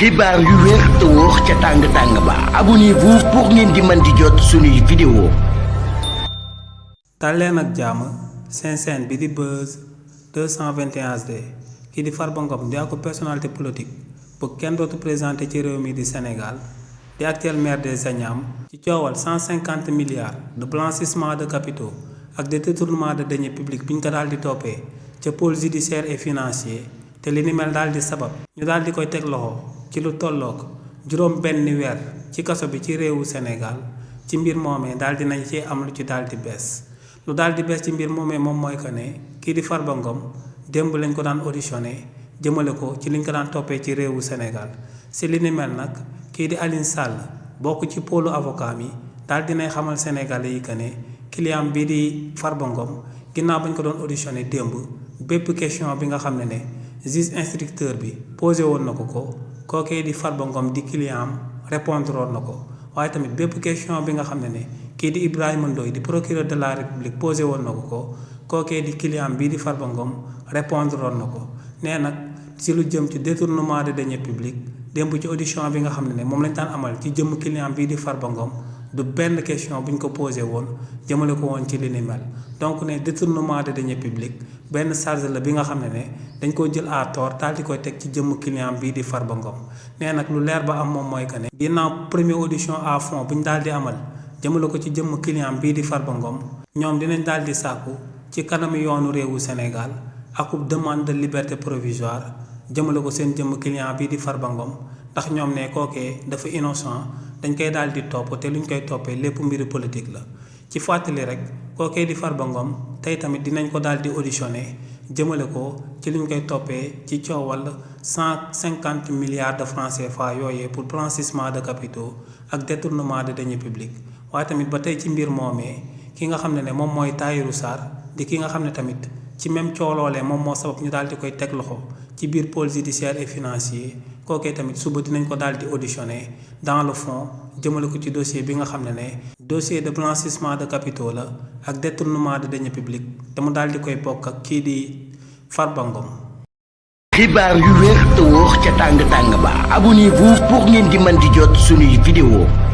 xibaar yu wér te wóor ca tàng ba abonnez-vous pour ngeen di mën di jot suñuy vidéo. tàlleen ak jàmm seen chaîne bi di Buzz 221 HD kii di Farba Ngom di ak personnalité politique bu kenn dootu présenté ci réew mi di Sénégal di actuel maire des Agnam ci coowal 150 milliards de blanchissement de capitaux ak de détournement de deniers publics bi ñu ko daal di toppee ca pôle judiciaire et financier te li ni mel daal di sabab ñu daal di koy teg loxo ci lu tollook juróom benn weer ci kaso bi ci réewu Sénégal ci mbir moomee daal di nañ ci am lu ci daal di bees lu daal di bees ci mbir moomee moom mooy que ne kii di Farba Ngom démb lañ ko daan auditionné jëmale ko ci liñ ko daan toppee ci réewu Sénégal si li ni mel nag kii di Alioune Sall bokk ci pôlu avocat mi daal dinay xamal Sénégalais yi que ne client bii di Farba Ngom ginnaaw bañ ko doon auditionné démb bépp question bi nga xam ne juge instructeur bi posé woon na ko kookee di Farba Ngom di client am répondre woon na ko waaye tamit bépp question bi nga xam ne kii di Ibrahima Ndoye di procureur de la République posé woon na ko kookee di client bii di Farba Ngom répondre woon na ko nee nag si lu jëm ci détournement de deniers publics démb ci audition bi nga xam ne moom lañ daan amal ci jëmm client bii di Farba Ngom du benn question bu ñu ko posé woon jëmale ko woon ci li ni mel donc ne détournement de deniers publics benn charge la bi nga xam ne dañ koo jël à tort daal di koy teg ci jëmm client bii di Farba Ngom nee nag lu leer ba am moom mooy que ne ginnaaw première audition à fond bu ñu daal di amal jëmale ko ci jëmm client bii di Farba Ngom ñoom dinañ daal di sàkku ci kanamu yoonu réewu Sénégal akub demande de liberté provisoire jëmale ko seen jëmm client bii di Farba Ngom ndax ñoom ne kookee dafa innocent dañ koy daal di topp te luñ koy toppee lépp mbiri politique la ci fàttali rek kookee di Farba Ngom tey tamit dinañ ko daal di auditionné jëmale ko ci luñ koy toppee ci coowal 150 milliards de francs CFA yooyee pour blanchissement de capitaux ak détournement de deniers publics waaye tamit ba tey ci mbir moomee ki nga xam ne moom mooy Tahirou Sarr di ki nga xam ne tamit ci même cooloolee moom moo sabab ñu daal di koy teg loxo ci biir pôle judiciaire et financier kookee tamit suba dinañ ko daal di auditionné dans le fond jëmale ko ci dossier bi nga xam ne dossier de blanchissement de capitaux la ak détournement de deniers publics te mu daal di koy bokk ak kii di Farba Ngom. xibaar yu wér te wóor ca tàng ba abonnez-vous pour ngeen di mën di jot suñuy vidéo.